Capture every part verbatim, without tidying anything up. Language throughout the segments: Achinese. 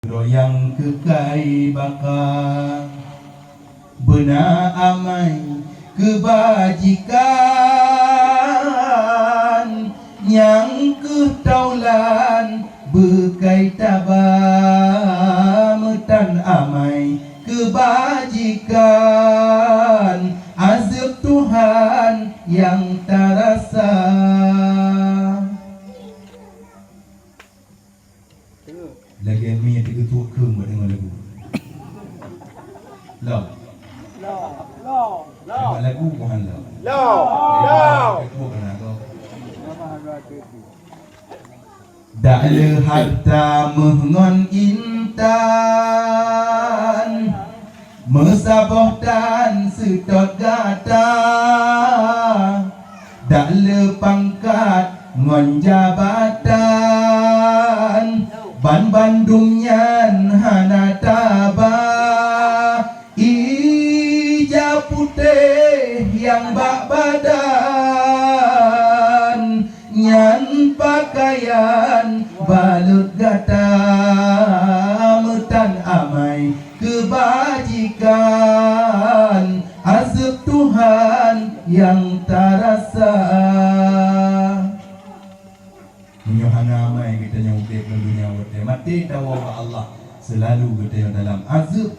Droe nyang keukai baka beuna amai keubajikan, nyang keuh taulan beukai taba meutan amai keubajikan, azeueb Tuhan nyang tarasa. Lagèe mi teugeutôk kheun bak deungoe lagu. Lom. Lom. Lom. Bak lagu keuhan lom. Lom. Lom. Lagèe mi teugeutôk kheun bak deungoe lagu. Dak le hareuta meuh ngon intan, meusaboh tan seutôt gata, dak le pangkat ngon jabatan, banmandum nyan hana taba. Ija putéh nyang bak badan, nyan pakaian balot gata meutan amai keubajikan, azeueb Tuhan nyang tarasa. Meunyoe hana amai geutanyoe udép lam donya watèe maté tawoe bak Allah, seulalu geutanyoe dalam azeueb,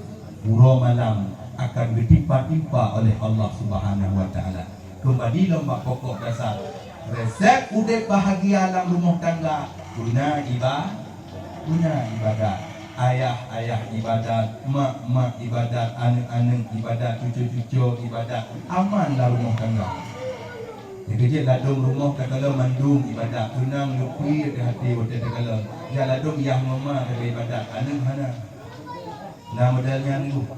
uroe malam akan geutimpa-timpa oleh Allah Subhanahu wa Taala. Keumbali lom bak pokok dasar, resep udép bahagia lam rumoh tangga, guna iba-, guna ibadat. Ayah-ayah ibadat, mak-mak ibadat, aneuk-aneuk ibadat, cucu-cucu ibadat, aman lam rumoh tangga. Nyang keujeuet ladôm rumoh takalon mandum ibadat, teunang leupie teuh até watèe takalon. Jak ladôm yah ngon ma taga ibadat, aneuk hana. Na model nyan geuh.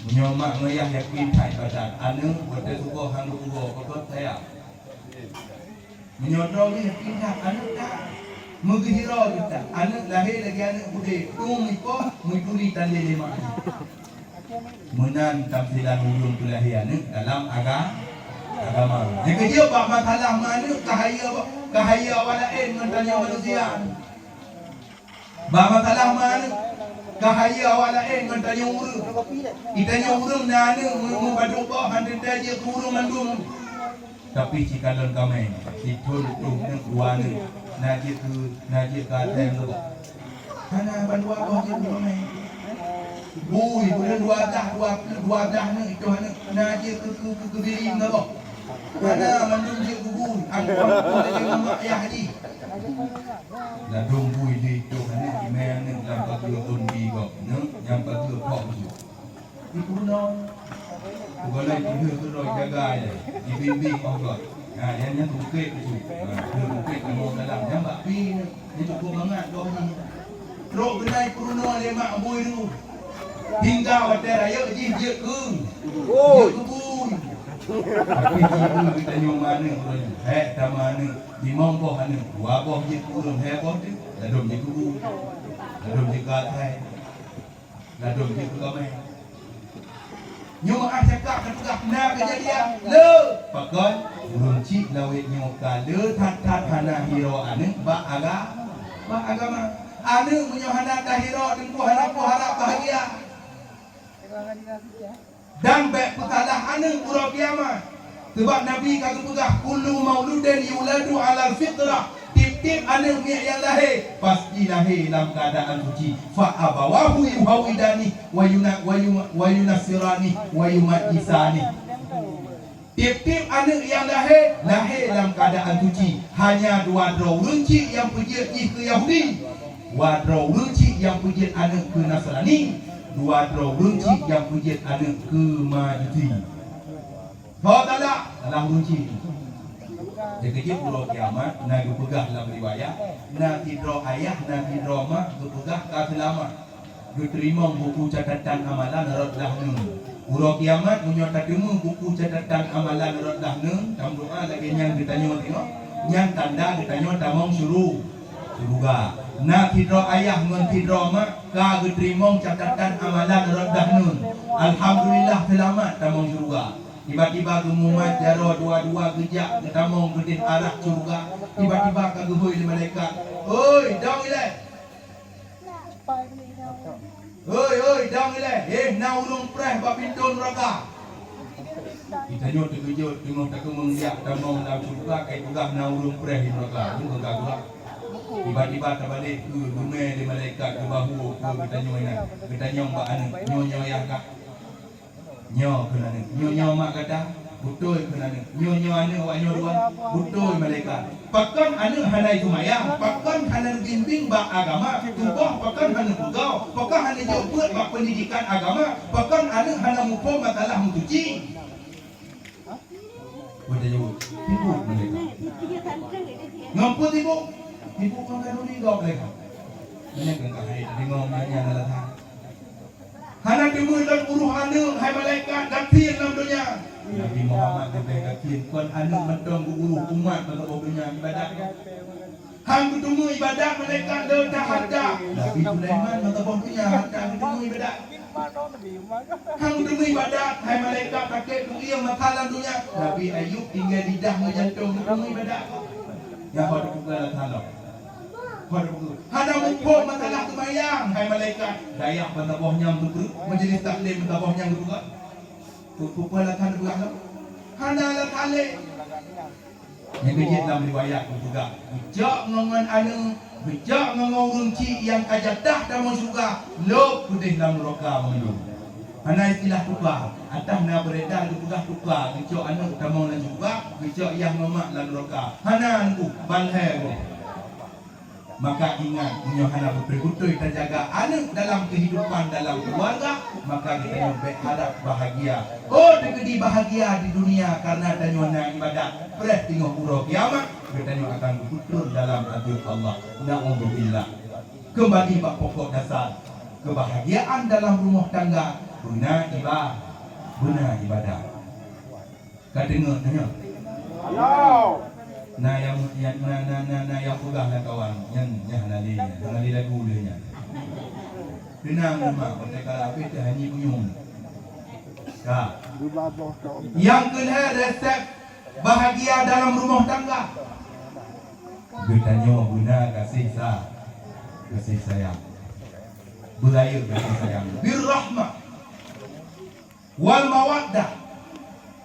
Meunyoe mak ngon yah yakin that ibadat, aneuk watèe suboh han geupugoe, pakon sayang. Meunyoe droe yakin that, aneuk that. Meugeuhiro geuh that, aneuk lahé lagèe aneuk udép, tueng ipoh, meuturi tandé lé mak jih. Meunan tamsilan ureueng peulahé aneuk dalam aga-, agama. Nyang keujeuet bak masalah ma aneuk ka hayeue, ka hayeue awak laén ngon tanyoe manusia. Bak masalah ma aneuk ka hayeue awak laén ngon tanyoe ureueng. Di tanyoe ureueng na aneuk meu-, meupadub boh han teuntèe jeuet keu ureueng mandum. Tapi sikalon kamé, sithôn tueng neuk dua neuk, na jeuet keu, na jeuet keu asèe meuboh. Hana ban dua boh jeuet keu kamé. Bui, buleuen dua blah, dua, dua blah neuk, itoh neuk, na jeuet keu, keu, keu, keu biri meuboh. Hana mandum jeuet keu bui, angkon pun lagèe ngon mak ayah jih. Ladôm bui jeuet itoh neuk, imè neuk lam pageue ôn bi gob neuk, nyang pageue phok jeuet. Di peurunoe. Peugalai tuha keudroe jaga ilèe, dibimbéng Allah. Ha, nyan, nyan bukét tu. Ha, bukét kamoe dalam nyan bak pi nyan. Nyan cukôp mangat gob nyan. Trok keunan peurunoe lé mak bui tu. Hingga watèe rayeuk jih jeuet keu, jeuet keu bui. Tapi jih bui geutanyoe ma aneuk uroe nyoe. Hék tama aneuk, limong boh aneuk, dua boh jeuet keu ureueng, hék boh teuh, ladôm jeuet keu bui. Ladôm jeuet keu asèe. Ladôm jeuet keu kamé. Nyoe meu'ah cakap tapeugah na keujadian le. Pakon? Ureueng chik lawét nyoe ka le that-that hana hiro aneuk bak aga-, bak agama. Aneuk meunyoe hana tahiro, teungku hana peuharab bahagia. Dan bèk peusalah aneuk uroe kiamat. Sabab Nabi ka geupeugah, "Kullu mauludin yuladu alal fitrah." Tiep-tiep aneuk miet nyang lahé, pasti lahé lam keuadaan suci. "Fa abawahu yuhawidani, wa yuna-, wa yu-, wa yunassirani, wa yumajjisani." Tiep-tiep aneuk nyang lahé, lahé lam keuadaan suci. Hanya dua droe ureueng chik nyang peujeuet jih keu Yahudi. Dua droe ureueng chik nyang peujeuet aneuk keu Nasrani. Dua droe ureueng chik nyang peujeuet aneuk keu Majusi. Ho salah, salah ureueng chik. Dikeujeuet uroe kiamat, na geupeugah lam riwayat, na sidroe ayah, na sidroe mak geupeugah ka seulamat. Geuteurimong buku catatan amalan rot dahneun. Uroe kiamat, meunyoe tateumé buku catatan amalan rot dahneun, tameudoa lagèe nyan geutanyoe teurimong, nyan tanda geutanyoe tamong syuru-, syeuruga. Na sidroe ayah ngon sidroe mak ka geuteurimong catatan amalan rot dahneun. Alhamdulillah, seulamat tamong syeuruga. Tiba-tiba geumumat jaroe dua-dua geujak geutamong keudeh arah syeuruga. Tiba-tiba ka geuhôi lé malaikat, "Oi, dong ilèe!" Hoi, hoi, dang ilée! Heh, na ureuëng preh bak pintoe nuraka! Geutanyoe teukeujot teungoh takeumeung jak tamong lam syeuruga, ka jipeugah na ureuëng preh di nuraka. Nyoe ka geurak. Tiba-tiba tabalek keu geumè lé malaikat geubahue keu geutanyoe inan. Geutanyong bak aneuëk, "Nyoe, nyoe yah kah?" "Nyoe," kheun aneuëk. "Nyoe, nyoe mak gata?" "Beutôi," kheun aneuëk. "Nyoe, nyoe aneuëk awak nyoe dua?" "Beutôi, malaikat." "Pakon aneuëk hana seumayang? Pakon hana neubimbéng bak agama? Tuboh pakon hana peugawa? Pakon hana jok beuet bak peundidikan agama? Pakon aneuëk hana muphom masalah meusuci?" Geutanyoe, "Sibuk malaikat." "Ngon peue sibuk?" "Sibuk ngon khanuri gob malaikat." Nyan kan ka hai deungoe nyan alasan. "Hana teuma lôn uroh aneuëk, hai malaikat, gasien lam donya." Nabi Muhammad leubeh gasien, kon aneuëk mantong geuuroh umat bak saboh donya ibadat. "Han geuteumé ibadat malaikat lôn that-that." Nabi Sulaiman bak saboh donya han geuteumé ibadat. "Han geuteumé ibadat, hai malaikat, sakét keuieng mata lam donya." Nabi Ayub tinggai lidah ngon jantong geuteumé ibadat. Nyang ho teupeugah lam saleuem. Ho teupeugah. "Hana muphom masalah seumayang, hai malaikat." Dayah ban saboh nyang teupeue, majelis taklim ban saboh nyang teupeugah. Peue-peue lakhan teupeugah lom? Hana lakhan lé. Nyang keujeuet lam riwayat geupeugah, geucok ngon, ngon aneuëk, geucok ngon, ngon ureuëng chik nyang ka jatah tamong syeuruga, lôb keudeh lam nuraka mandum. Hana istilah tuka. Ataih na beureda geupeugah tuka, geucok aneuëk tamong lam syeuruga, geucok yah ngon mak lam nuraka. Hana nunggu, ban lhée gob. Maka ingat, meunyoe hana beutôi-beutôi tajaga aneuëk dalam keuhidupan dalam keuluwarga, maka geutanyoe bék harab bahagia. Oh, teukeudi bahagia di dunia kareuna tanyoe na ibadat, preh teungoh uroe kiamat, geutanyoe akan geupeutron dalam azeub Allah. Naudzubillah. Keumbali bak pokok dasar, keubahagiaan dalam rumoh tangga beuna iba-, beuna ibadat. Ka deungoe nyoe? Halo. Na nyang, nyang, na, na, na, na nyang peugah lam kawan, nyan, nyan hana lé nyan, hana lé lagu lé nyan. Teunang, mak, watée ka habéh teuh hana punyueng. Ka. Nyang keulhée resep bahagia dalam rumoh tangga. Geutanyoe beuna gaséh sa-, gaséh sayang. Beurayeuk gaséh sayang. Birrahmah. Wal mawaddah.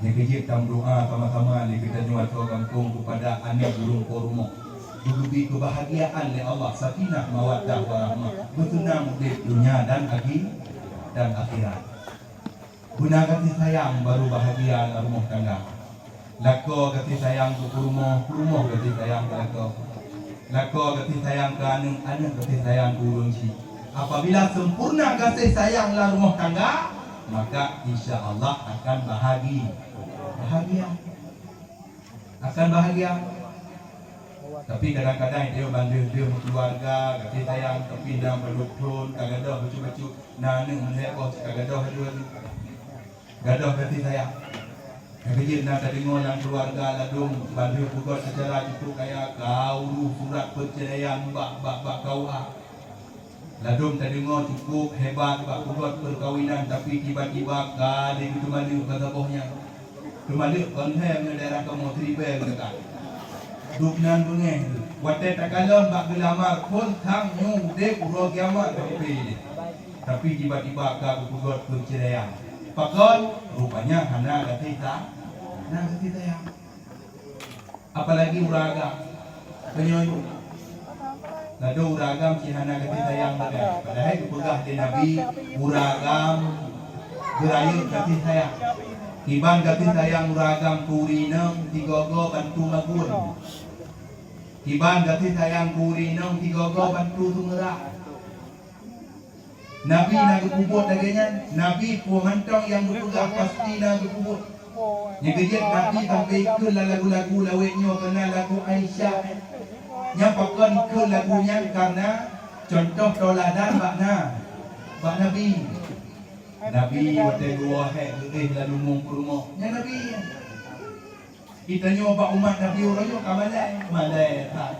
Nyang keujeuet tameudoá sama-sama lé geutanyoe ateueh gampông keupada aneuëk ureuëng po rumoh. Geubri keubahagiaan lé Allah, sakinah, mawaddah, warahmah. Beuseunang udeb dunia dan akhi-, dan akhirat. Beuna gaséh sayang baru bahagia lam rumoh tangga. Lakoe gaséh sayang keu peurumoh, peurumoh gaséh sayang keu lakoe. Lakoe gaséh sayang keu aneuëk, aneuëk gaséh sayang keu ureuëng chik. Apabila sempurna gaséh sayang lam rumoh tangga, maka insya Allah akan bahagi-, bahagia. Akan bahagia. Tapi kadang-kadang dia bandeh-deh keuluwarga, gaséh sayang, tapi na padub thon, ka gadôh bacut-bacut, na aneuëk meuhé boh, ka gadôh dua. Gadôh gaséh sayang. Nyang keujeuet na tadeungoe lam keuluwarga ladôm bandum peugét seucara cukup kaya ka uroe surat peuceuraian bak, bak, bak K U A. Ladôm tadeungoe cukup hebat bak peugét peukawinan, tapi tiba-tiba ka lheueh geuteumaleuek bak saboh nyan. Teumaleuek kon lhée ngon daerah kamoe Siribée geudekat. Duek nan beungéh, watée takalon bak geulamar phon sang nyoe udeb uroe kiamat sampoe. Tapi tiba-tiba ka geupeugét peuceuraian. Pakon? Rupanya hana gaséh sa-, hana gaséh sayang. Apalagi ureuëng agam. Meunyoe ladôm ureuëng agam cit hana gaséh sayang lagée. Padahai geupeugah lé Nabi, ureuëng agam geurayeuk gaséh sayang. Kiban gaséh sayang ureuëng agam keu ureuëng inong, sigoe-goe bantu magun. Kiban gaséh sayang keu ureuëng inong, sigoe-goe bantu seumeurak. Nabi na geupeubuet lagée nyan, Nabi peue mantong nyang geupeugah pasti na geupeubuet. Nyang keujeuet Nabi sampoe ikheun lam lagu-lagu lawét nyoe keunan lagu Aisyah. Nyang pakon ikheun lagu nyan kareuna cuntoh teuladan bak na, bak Nabi. Nabi watée geuwoe hék geuéh lam lumbông peurumoh, nyan Nabi nyan. Geutanyoe bak umat Nabi uroe nyoe ka malée, malée that.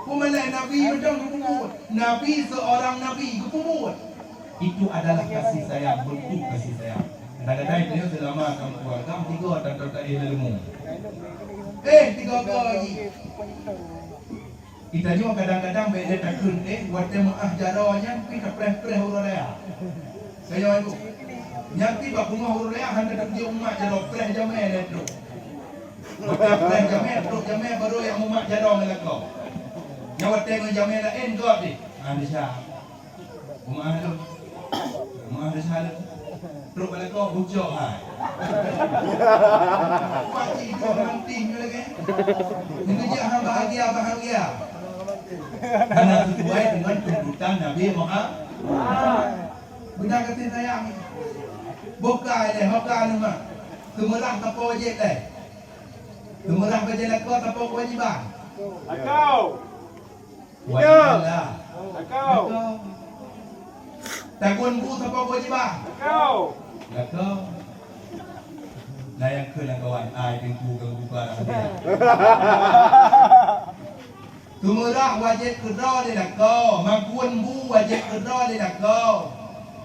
Peue malée Nabi mantong geupeubuet. Nabi seorang Nabi geupeubuet. Itu adalah kasih sayang, bentuk kasih sayang. Kadang-kadang geutanyoe seulama lam keuluwarga, tiga tanpa taéh lam leumô. Eh, tiga-tiga jih. Tanyoe kadang-kadang bèk lé takheun, eh, watèe meu'ah jaroe nyan pih tapreh-preh uroe raya. Tanyoe ibu. Nyan pih bak beungoh uroe raya hana tapeujeuet umat jaroe, preh jamèe lé trok. Watèe preh jamèe, trok jamèe barô jak mumat jaroe ngon lakoe. Nyan watèe ngon jamèe laén göt deh. Ah, desya. Umat lôn. Umat desya lôn. Trok bak lakoe bucok hai. Pakcik dua manting nyoe lagèe. Nyoe jak hang bahagia, bahagia. Karena sesuai dengan tuntutan Nabi Muhammad. Beuna kasih sayang. Boh ka ilèe, ho ka aneuk mak. Keumeurah sapeue wajéb lé? Keumeurah bajèe lakoe sapeue keuwajiban? Lakoe. Wajéb lah. Lakoe. Tagun bu sapeue keuwajiban? Lakoe. Lakoe. Nah, nyang keu lakoe ai teungku keu buka dah. Keumeurah wajéb keudroe lé lakoe, makheun bu wajéb keudroe lé lakoe.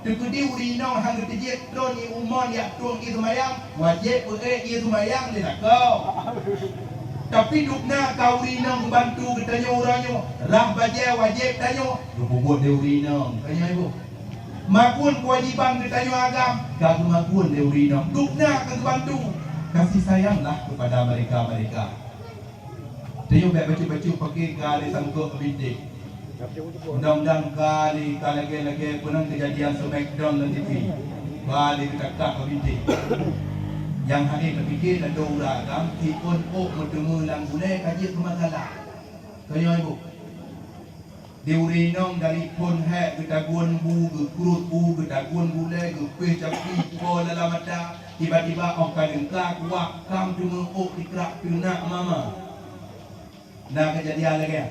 Teukeudi ureueng inong han geuteujeuet tron ié umon jak tueng ié seumayang, wajéb peuék ié seumayang lé lakoe. Tapi dubna ka ureueng inong geubantu geutanyoe uroe nyoe, rhah bajèe wajéb tanyoe, geupeubuet lé ureueng inong. Tanyoe ibu. Makheun keuwajiban geutanyoe agam, ka geumakheun lé ureueng inong. Dubna ka geubantu. Kasih sayanglah kepada mereka-mereka. Tanyoe bèk bacut-bacut paké ka lé sangkok keu bintéh. Mudah-mudahan ka lé ka lagèe-lagèe peue nan keujadian Smackdown lam T V. Ka lé geutakak keu bintéh. Nyang hana tapike ladôm ureueng agam, siôn ôk meuteumé lam gulèe ka jeuet keu masalah. Tanyoe ibu. Di ureueng inong dari phôn hék geutagun bu, geukrot bu, geutagun gulèe, geupéh capi, po lam mata, tiba-tiba 'oh ka leungka kuah, kam teumé ôk tikrak teunak mama. Na keujadian lagèe nyan.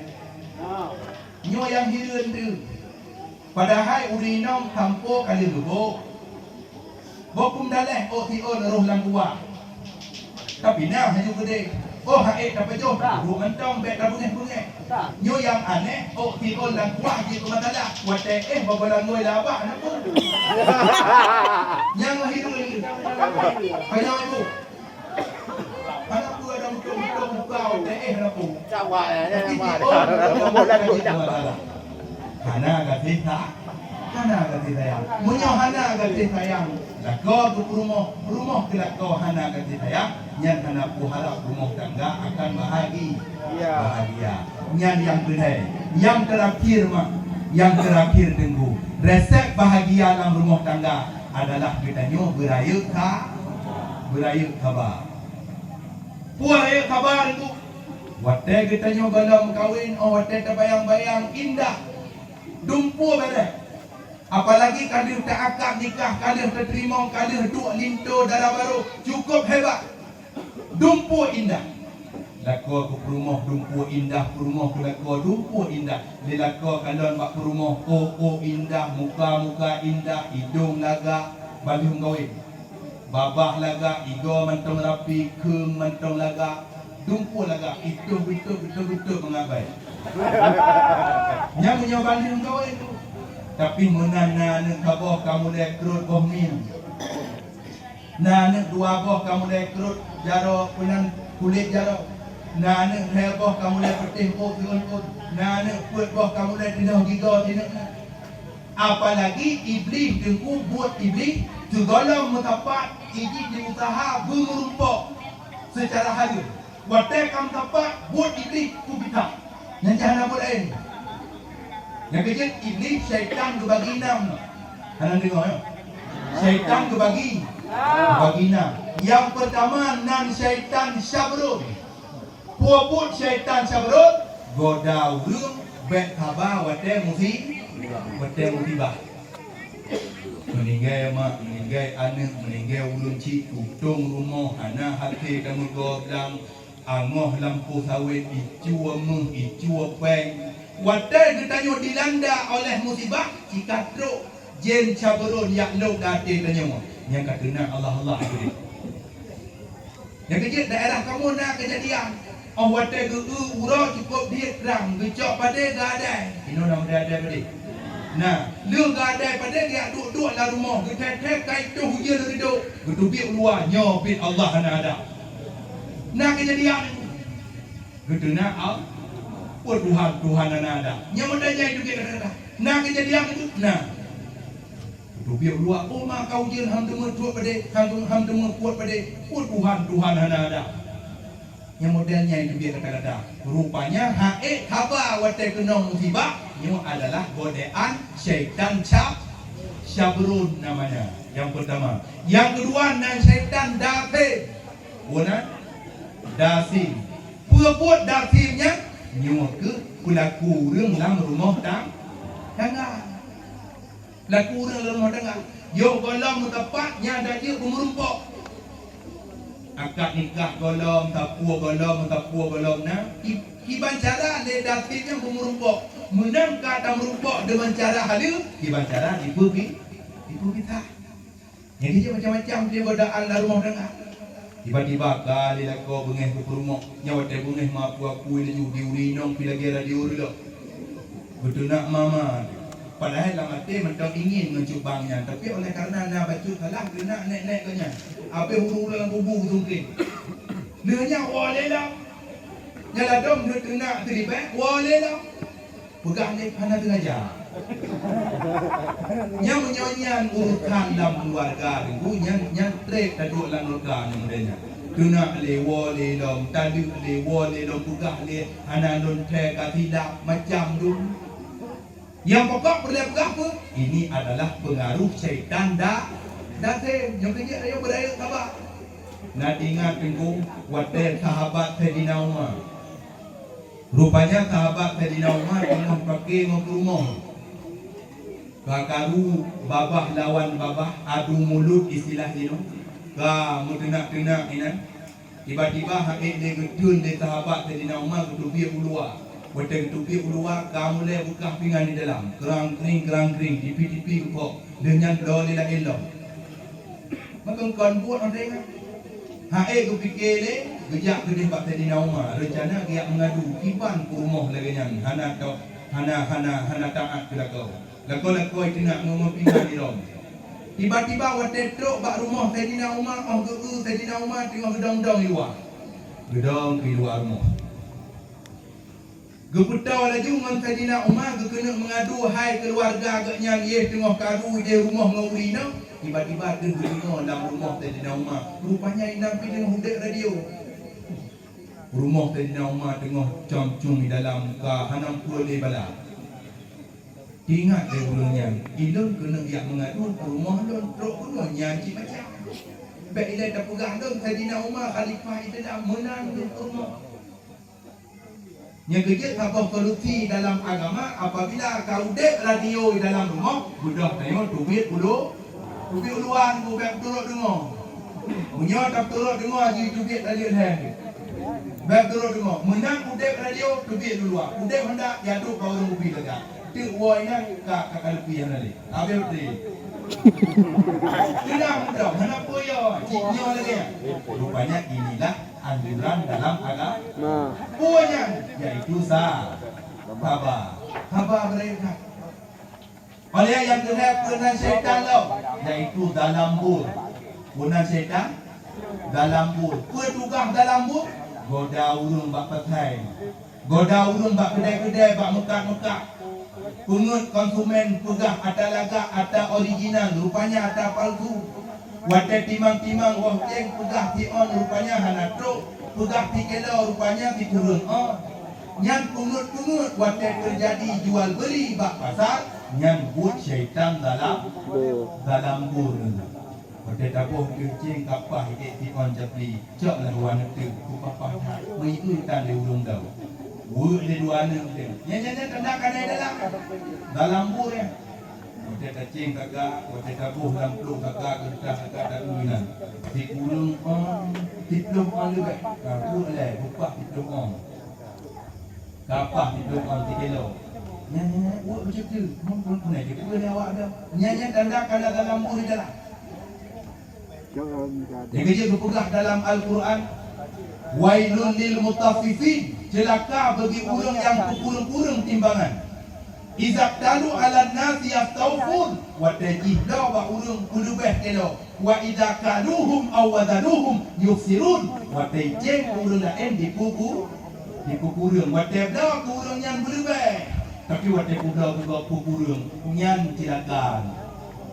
Nyoe nyang hireuen deuh. Padahai ureueng inong sampoe ka lheueh geubôk. Boh peumdaléh ôk siôn rôh lam kuah. Tapi na haju keudeh. Oh, ha'ék tapajoh, duek mantong bèk tabeungèh-beungèh. Nyoe nyang aneh, ôk siôn lam kuah jeuet keu masalah. Watèe éh bagoe langôi lam abah na peue. Nyang hireuen. Kanyang ibu. Hana peue ada mutông-mutông muka, watèe éh hana peue. Tapi siôn, hana gaséh sa-, hana gaséh sayang. Meunyoe hana gaséh sayang, lakoe keu peurumoh, peurumoh keu lakoe hana gaséh sayang, nyan hana peuharab rumoh tangga akan bahagi-, bahagia. Nyan nyang keulhèe, nyang teurakhir mak, nyang teurakhir teungku. Resep bahagia lam rumoh tangga adalah geutanyoe beurayeuk ka-, beurayeuk kaba. Peue rayeuk kaba teungku? Watèe geutanyoe gohlom meukawen, 'oh watèe tabayang-bayang indah, dumpeue bèdeh. Apalagi ka lheueh ta-akad nikah, ka lheueh tateurimong, ka lheueh duek linto dara barô, cukôp hebat. Dumpeue indah. Lakoe keu peurumoh dumpeue indah, peurumoh keu lakoe dumpeue indah. Lé lakoe kalon bak peurumoh, ôk-ôk indah, muka-muka indah, idông lagak, ban lheueh meukawen. Babah lagak, igoe mantong rapi, kheung mantong lagak, dumpeue lagak, itôh beutôt, beutôt-beutôt mangat bai. Nyan meunyoe ban lheueh meukawen. Tapi meunan na aneuk saboh ka mulai krot boh mieng. Na aneuk dua boh ka mulai krot jaroe, peunan kulét jaroe. Na aneuk lhèe boh ka mulai peutéh ôk siôn ôk. Na aneuk peuet boh ka mulai teunoh gigoe sineuk na. Apalagi Iblih teungku, buet Iblih, sigohlom meusapat, ijih jiuseuha beumeurumpok seucara hareuem. Watèe ka meusapat, buet Iblih peugah, nyan jih hana buet laén. Nyang keujeuet Iblih, syaitan geubagi nam. Hana deungö, ya? Syaitan geubagi, geubagi nam. Nyang peurtama nan syaitan Syabron. Peue buet syaitan Syabron? Goda ureueng bèk saba watèe musi-, watèe musibah. Meuninggai mak, meuninggai aneuk, meuninggai ulôn cit, tutông rumoh, hana até tameugoe blang, angoh lampôh sawét, icue méuh, icue pèng. Watèe geutanyoe dilanda oleh musibah, cit ka trok jén Syabron jak lôb lam até tanyoe. Nyang ka teunak Allah-Allah keudéh. Nyang keujeuet daerah kamoe na keujadian. 'Oh watèe geu-eu uroe cukôp diet trang, geucok padé geuadai. Inoe na meudai-adai padé. Na, lheueh geuadai padé geujak duek-duek lam rumoh, geuthèe-thèe ka itôh ujeuen reudôk, geuteubiet u luwa, nyoe pih Allah hana ada. Na keujadian. Geuteunak Al-, Peue Tuhan, Tuhan hana ada. Nyang meunan nyang teubiet kata-kata. Na keujadian itu? Na. Teubiet luwa, oh, ma ka ujeuen, han teumeutuot padé, han teumeu-, han teumeupuet padé. Peue Tuhan, Tuhan hana ada. Nyang model nyan teubiet kata-kata. Rupanya hak ék haba watée keunong musibah, nyoe adalah godaan syaitan syab-, syabrun namanya. Yang pertama. Yang kedua nan syaitan dasim. Bukan? Dasim. Peue buet dasim nyan? Nyoe keuh peulaku ureuëng lam rumoh tang-, tangga. Laku ureuëng lam rumoh tangga. Yoh gohlom meuteumpat nyang tajeuet beumeurumpok. Akad nikah gohlom, tapue gohlom, tapue gohlom na. Ki-, kiban cara lé dasim nyang beumeurumpok. Meunan ka tameurumpok deungon cara haleue, kiban cara dipeubi-, dipeupisah. Nyang jijak macam-macam lé godaan lam rumoh tangga. Tiba-tiba ka lé lakoe beungéh geupeurumoh, nyang watée beungéh meuaku-aku laju di ureuëng inong pi lagée radio reulok. Beuteunak mama. Padahai lam até mantong ingin ngon cubang nyan, tapi oleh karena na bacut salah, geunak nék-nék geuh nyan. Abéh ureuëng lam kubu geusungkén. Lheueh nyan woe lé lom. Nyang ladom lheueh teunak teulibée, woe lé lom. Peugah lé hana sengaja. Nyang meunyoe nyan urusan lam keuluwarga teungku, nyan, nyan treb taduek lam nurka nyang model nyan. Teunak lé, woe lé lom, taleuek lé, woe lé lom, peugah lé hana lôn thèe ka silap, macam tu. Nyang pokok peureulée peugah peue? Ini adalah peungaruh syaitan da-, dasim. Nyang keujeuet ayo beurayeuk saba. Na ingat teungku, watée sahabat Saidina Umar. Rupanya sahabat Saidina Umar teungoh paké ngon peurumoh. Ka karu babah lawan babah, adu mulut istilah jinoe. Ka meuteunak-teunak inan. Tiba-tiba hak ék lé geuteun lé sahabat Saidina Umar geuteubiet u luwa. Watée geuteubiet u luwa, ka mulai beukah pingan di dalam. Krang-kring, krang-kring, tipi-tipi geupok. Lheueh nyan bloe lé laén lom. Maka kon buet ngon teuingat. Hak ék geupike lé, geujak keudeh bak Saidina Umar. Reuncana geujak meungadu, kiban peurumoh lagée nyan hana tau, hana, hana, hana taát keu lakoe. Lakoe-lakoe teunak ngon meupinan di lom. Tiba-tiba watée trok bak rumoh Saidina Umar, óh geu-eu Saidina Umar teungoh geudong-dong di luwa. Geudong di luwa rumoh. Geupeutô laju ngon Saidina Umar, geukeuneuk meungadu hai keuluwarga geuhnyan, yeh teungoh karu ideh rumoh ngon ureuëng inong. Tiba-tiba deuh geudeungoe lam rumoh Saidina Umar, rupanya inan pih teungoh udeb radio. Rumoh Saidina Umar teungoh com-com di dalam, ka hana peue lé bala. Teuingat lé ureuëng nyan, ilôn keuneuk jak meungadu keu rumoh lôn, trok keunoe nyan cit macam. Bék ilée tapeugah lôn Saidina Umar khalifah Islam, meunan lôn keu rumoh. Nyang keujeuet saboh solusi dalam agama, apabila ka udeb radio di dalam rumoh, beudôh tanyoe teubiet ulu-, teubiet uluwa, bék turot deungoe. Meunyoe taturot deungoe, jiteubiet radio lhée. Bék turot deungoe. Meunan udeb radio, teubiet uluwa. Udeb handak, jadôh bak ureuëng ubit lagak. Teuk woe inan ka, ka, ka leupie hana lé. Habéh beutôi. Teulang mudong, hana peue yo, cit nyoe lagée nyan. Rupanya inilah anjuran dalam agama. Nah. Peue nyan? Yaitu sa-, saba. Saba beureukat. Oleh nyang keuhai peue nan syaitan lom, yaitu dalambur. Peue nan syaitan? Dalambur. Peue tugaih dalambur? Goda ureuëng bak pasai. Goda ureuëng bak keudai-keudai, bak meukat-meukat. Peungeuet konsumen peugah ata lagak, ata original, rupanya ata palsu. Watée timang-timang woh céng peugah si on, rupanya hana trok. Peugah si kilo, rupanya si kureueng on. Nyan peungeuet-peungeuet watée teujadi jual beuli bak pasar, nyan buet syaitan dalam, dalam bur. Watée taboh keucéng kapah ék si on japli, cok lah wan neuteuek, kupapah that, meuitu tan lé ureuëng dau. Weuek lé dua aneuk teuh. Nyan, nyan, nyan tanda kanai dalam, dalam bur nyan. Watée tacéng gagak, watée taboh lam plôk gagak, geureutah gagak taeu inan. Sikureueng ôn, siplôh ôn leubeh. Ka buet lé, bupah siplôh ôn. Kapah siplôh ôn sikilo. Nyan, nyan, nyan, buet macam tu. Mun, mun, mun, nyan, dia buet lé awak dah. Nyan, nyan tanda kana dalam bur di dalam. Nyang keujeuet geupeugah dalam Al-Quran, "Wailul lil mutaffifin," ceulaka bagi ureuëng nyang peukureueng-kureueng timbangan. "Izaktalu 'alan nasi yastawfun," watée jibloe bak ureuëng peuleubeh kilo, "wa idza kaluhum aw wazanuhum yukhsirun," watée céng ureuëng laén dipeugu-, Dipeukureueng, watée bloe keu ureuëng nyan beuleubeh. Tapi watée peubloe keu gob peukureueng, nyan cilaka.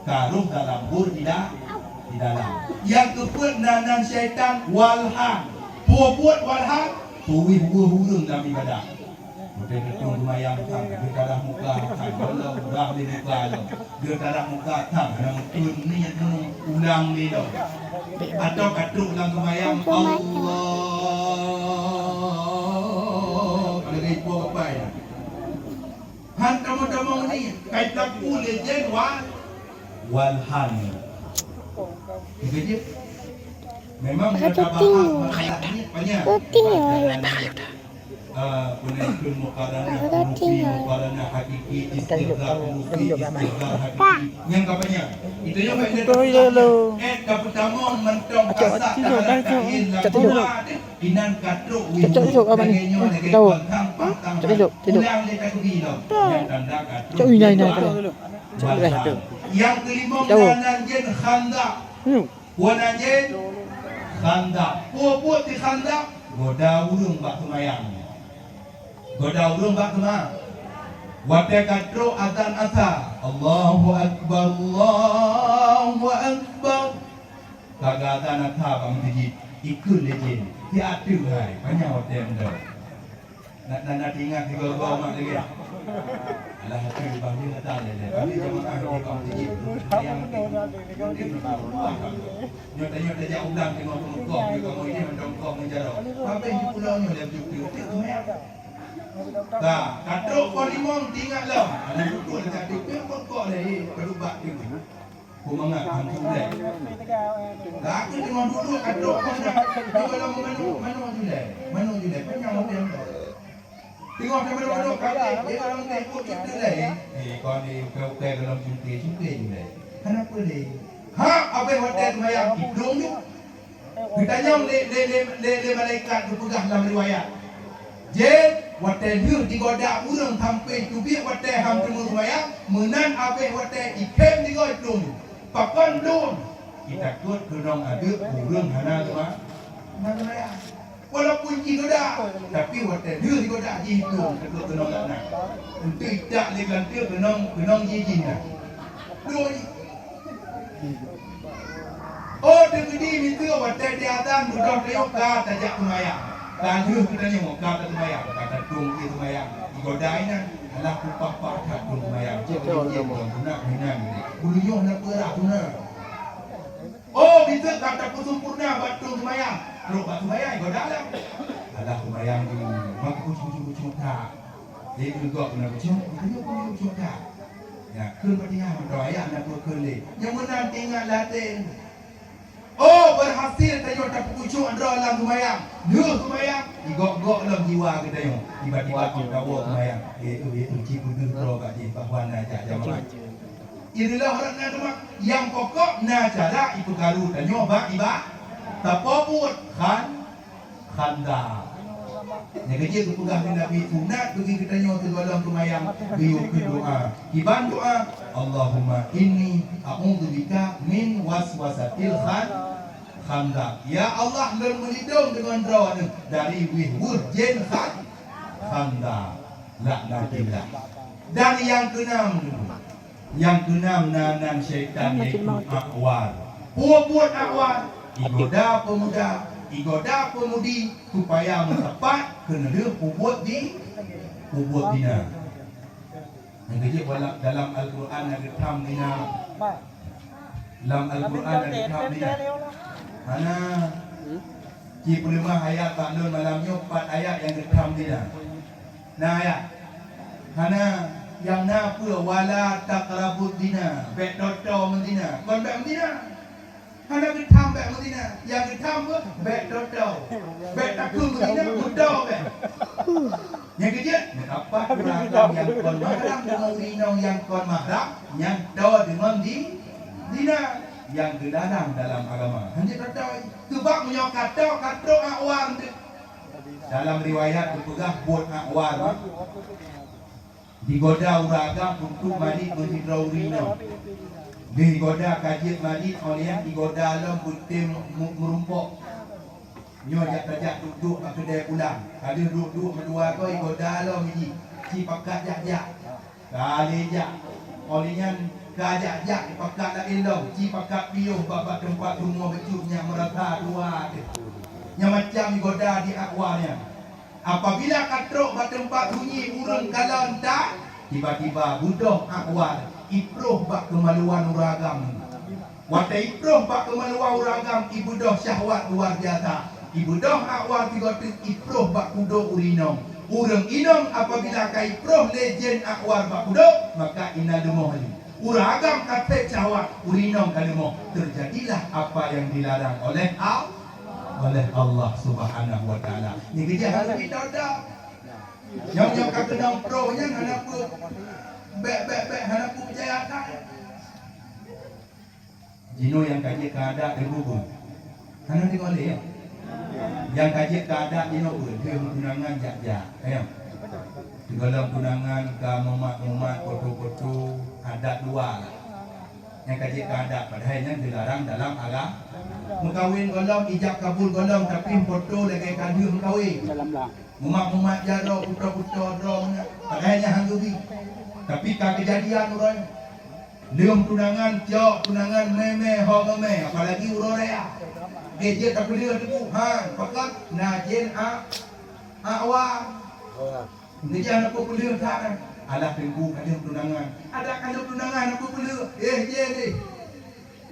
Ka rôh dalam bur di da-, di dalam. Nyang keupeuet na nan syaitan walhan. Peue buet walhan? Peuwéh weueh ureuëng lam ibadah. Watée teutung seumayang, thang, geutarah muka, thang, gohlom, bah lé muka lom. Geutarah muka, thang, hana meuteun niet nyoe, ulang lé lom. Atau ka trok lam seumayang, Allah. Ada gaya ipo kapai dah. Han tamong-tamong niet, kai tapu lé jén wal, walhan. Itu je. Memang kita bahas masalah niet banyak. Ah, peunaikan muqaranah hurufi, muqaranah hakiki, istighraq hurufi, istighraq hakiki. Nyang ka banyak. Itu yang baik. Eh, ka pertama mantong kasat, kasat, kasat, kasat, kasat. Inan ka trok wéh. Cocok, cocok, apa ni? Lagée nyoe, lagée tahu. Pantang, pantang. Cocok, cocok. Ulang lé takbir lom. Nyang tanda ka trok. Cocok, inai, inai, inai. Cocok, cocok. Nyang kelimong nan jén khandaq. Hmm. Peue nan jén khandaq. Peue buet di khandaq? Goda ureuëng bak seumayang. Goda ureuëng bak seumayang. Watée ka trok azan asa, Allahu Akbar, Allahu Akbar. Ka gata na that bak meuseujid, ikheun lé jén, "Siat teuk hai, panyang watée meudong." Na, na, na teuingat sigoe-goe mak lagée. Alah, hati bang dia datang lé, lé. Bang dia jamaah di bak meuseujid. Sayang, nyoe tanyoe tajak ulang teungoh peumeukong, nyoe kamoe ini mantong kong ngon jaroe. Habéh di pulo nyoe lé jeuet teuk. Ka, ka trok poh limong teuingat lom. Alah, beutôi ka trok, peumeukong lé, eh, padub bak teuk. Peumangat hantu ulée. Laki teungoh duduek ka trok manok. Di dalam manok, manok julai. Manok julai. Panyang watée nyan. Teungoh teuma manok ka, di dalam teh ikut kita lai. Eh, kau ni ukai-ukai dalam cungke, cungke julai. Kenapa ni? Ha, abéh watée seumayang idong tu. Geutanyong lé, lé, lé, lé, lé malaikat geupeugah lam riwayat, "Jén, watée lheueh jigoda ureuëng sampoe teubiet watée han teuma seumayang, meunan abéh watée ikhem jigoe lôn. Pakon lôn? Itakot keunong adeuk ureuëng hana seuma-, hana seumayang." Walaupun jigoda, tapi watée lheueh jigoda jih lôn takot keunong laknat. Untuk itak lé gante keunong, keunong jih jih na. Lôn. Oh, teukeudi miseue watée di azan beudôh tayue ka tajak seumayang. Ka lheueh geutanyoe ka taseumayang, ka tatueng ie seumayang. Igoda inan, alah kupah-pah that tueng seumayang. Cit lagée nyan, sunat meunan. Bulu nyoe na peurah sunat. Oh, miseue ka tapeuseumpurna bak tueng seumayang. Trok bak seumayang, igoda lom. Alah seumayang tu, maka kucung-kucung that. Dia juga pernah kucung, dia juga pernah kucung that. Ya, kheun Fatihah mantong ayat na peue kheun lé. Nyang meunan teuingat latén. Oh, berhasil tanyoe tapeukucok droe lam seumayang. Lheueh seumayang, igok-gok lom jiwa geutanyoe. Tiba-tiba kawoe seumayang. Eh, tu, eh, tu, ci peugeuh droe bak jih bahwa na jak jamaah. Ireuleuh rot na teuma, nyang pokok na cara ipeukaru tanyoe bak iba-, tapobuet khan-, khandaq. Nyang keujeuet geupeugah lé Nabi, sunat bagi geutanyoe sigohlom seumayang geuyue keu doa. Kiban doa, "Allahumma inni a'udzubika min waswasatil khan-, khandaq." Ya Allah, lôn meulindong deungon Droeneuh dari wéh-weueh jén khan-, khandaq. Laknatillah. Dan nyang keunam, nyang keunam na nan syaitan, yaitu akwar. Peue buet akwar? Igoda peumuda, igoda peumudi, supaya meusapat keuneulheueh peubuet di, peubuet dina. Nyang keujeuet dalam, dalam Al-Quran na geutham dina. Lam Al-Quran na geutham dina. Hana. Ci peuleumah ayat bak lôn malam nyoe, pat ayat nyang geutham dina. Na ayat. Hana, nyang na peue, "Wala taqrabuz zina." Bék toto meuzina. Kon bék meuzina. Hana geutham bék meuzina. Nyang geutham peue? Bék toto. Bék takheun meuzina, meuto bék. Nyang keujeuet, meukapat ureueng agam nyang kon mahram deungon ureueng inong nyang kon mahram, nyan to deungon di, zina, nyang geularang dalam agama. Hana toto. Seubab meunyoe ka to, ka trok akwar. Dalam riwayat geupeugah buet akwar, digoda ureueng agam untuk marit ngon sidroe ureueng inong. Geuh igoda ka jeuet marit, óh lheueh nyan igoda lom beutem mu-, meurumpok. Nyoe jak tajak duek-duek bak keudè pulang. Ka lheueh duek-duek meudua goe, igoda lom jih, ci pakat jak-jak. Ka lheueh jak. Óh lheueh nyan ka jak-jak, ipakat laén lom, ci pakat piôh bak, bak teumpat rumoh bacut nyang meurasa dua teuh. Nyang macam igoda di Akbar nyan. Apabila ka trok bak teumpat sunyi ureuëng kalon that, tiba-tiba beudôh Akbar iproh bak keumaluan ureuëng agam. Watée iproh bak keumaluan ureuëng agam, ibeudôh syahwat luar biasa. Ibeudôh Akbar sigoe teuk iproh bak kudok ureuëng inong. Ureuëng inong apabila ka iproh lé jén Akbar bak kudok, maka inan leumoh lé. Ureuëng agam ka sép syahwat, ureuëng inong ka leumoh. Terjadilah apa yang dilarang oleh Al-, oleh Allah Subhanahu wa Taala. Nyan keujih hana pita dak. Nyang, nyang ka keunong proh nyan hana peu, bèk, bèk, bèk, hana peu peucaya that. Jinoe nyang ka jeuet keu adat di bubur. Hana deungoe lé, ya? Nyang ka jeuet keu adat jinoe peue? Lheueh tunangan jak-jak, ya. Sigohlom tunangan ka mumat-mumat, foto-foto, adat dua lah. Nyang ka jeuet keu adat, padahai nyan dilarang dalam agama. Meukawen gohlom, ijab kabul gohlom, tapi foto lagèe ka lheueh meukawen. Mumat-mumat jaroe, putôh-putôh droe meunan, padahai nyan han geubi. Tapi ka keujadian uroe nyoe. Lheueh tunangan, cok tunangan mè-mè, ho mè-mè, apalagi uroe raya. Eh, jeuet tapeuleueh teungku, han, pakon na jén a, a wa. Geujak na peue peuleueh that, alah teungku ka lheueh tunangan. Adak ka lheueh tunangan na peue peuleueh. Eh, jén deh.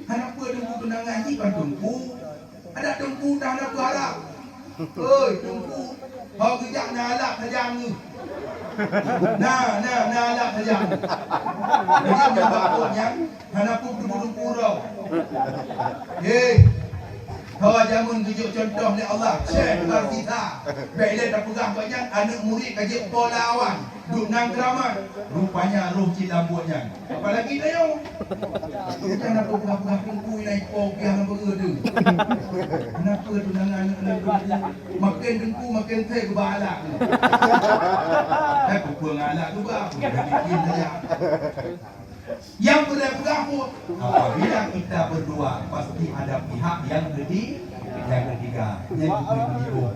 Hana peue teungku tunangan jih ban teungku. Adak teungku dah hana peue harab. Oi, teungku, ho geujak na alat sajan ngeuh. Na, na, na alat sajan ngeuh. Jadi, nyoe bak buet nyan, hana peue teungku-teungku uroe. Hei, hawa jameun geujok cuntoh lé Allah, Syekh Al-Sita. Bèk lé tapeugah gobnyan aneuk murit ka jeuet po lawan, duek nan keuramat. Rupanya roh cit lam buet nyan. Apalagi tanyoe. Jangan aku peugah-peugah teungku inai po piah lam beureu tu. Kenapa tunangan aneuk-aneuk teungku? Makin teungku, makin sép geuba alat tu. Eh, peue ngon alat tu, bah? Peue dah bikin saja. Nyang peureulèe peugah pun, apabila kita berdua, pasti ada pihak yang keti-, yang ketiga. Nyang keupeue beujiôh.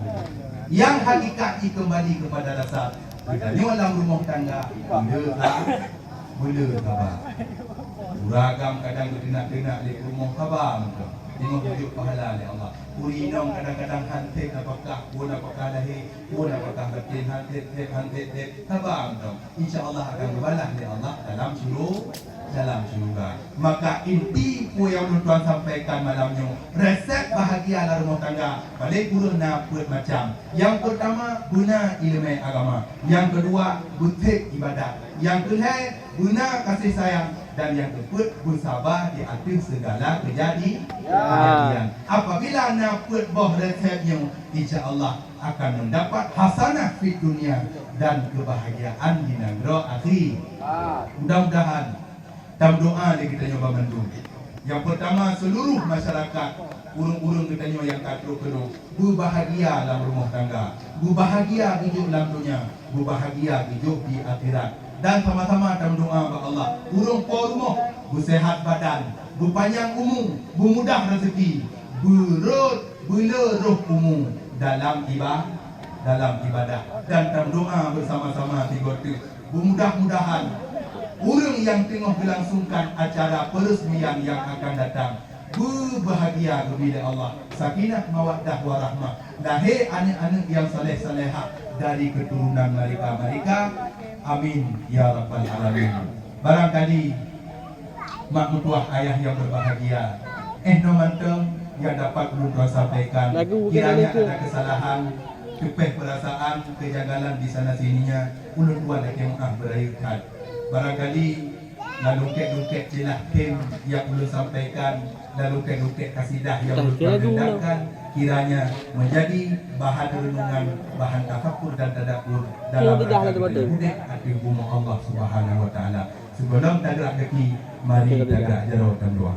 Nyang hakikat jih kembali kepada dasar. Geutanyoe lam rumoh tangga, beu le sa-, beu le saba. Ureueng agam kadang geuteunak-teunak lé peurumoh, saba mantong. Teungoh geujok pahala lé Allah. Ureueng inong kadang-kadang han sép nafakah, peue nafakah lahé, peue nafakah batin, han sép-sép, han sép-sép, saba mantong. Insya Allah akan geubalah lé Allah dalam syuru-, dalam syuruga. Maka inti peue nyang ulôn tuan sampaikan malam nyoe, resep bahagia lam rumoh tangga, paleng kureueng na peuet macam. Nyang peurtama, beuna ileumèe agama. Nyang keudua, beutép ibadat. Nyang keulhèe, beuna kasih sayang. Dan nyang keupeuet, beusaba di ateueh segala keujadi-, kejadian. Apabila na peuet boh resep nyoe, insya Allah akan mendapat hasanah fid dunia dan kebahagiaan di nanggroe akhi. Mudah-mudahan Tameudoa lé geutanyoe banmandum. Nyang peurtama, seuluruh masyarakat, ureueng-ureueng geutanyoe nyang ka trok keunoe, beubahagia lam rumoh tangga, beubahagia geujok lam donya, beubahagia geujok di akhirat. Dan sama-sama tameudoa bak Allah, ureueng po rumoh, beuseuhat badan, beupanyang umu, beumudah raseuki, beurôt, beule roh umu dalam iba-, dalam ibadah. Dan tameudoa beusama-sama sigoe teuk. Beumudah-mudahan ureueng nyang teungoh geulangsungkan acara peureusmian nyang akan datang beubahagia geubi lé Allah, sakinah, mawaddah, warahmah, lahé aneuk-aneuk nyang saleh-salehah dari keuturonan mereka-mereka. Amin ya rabbal alamin. Barangkali mak meutuah ayah nyang berbahagia, eh, nyoe mantong nyang dapat ulôn tuan sampaikan. Kiranya ada kesalahan, teupeh peurasaan, kejanggalan di sana sininya, ulôn tuan lakèe meu'ah beurayeuk that. Barangkali lalungkèk-lungkèk ceulah tem nyang ulôn sampaikan, lalungkèk-lungkèk kasidah nyang ulôn tuan dendangkan, kiranya menjadi bahan renungan, bahan tafakur dan tadabbur dalam rangka kita udép ateueh bumoe Allah Subhanahu wa Taala. Sigohlom tagerak gaki, mari tagerak jaroe tameudoa.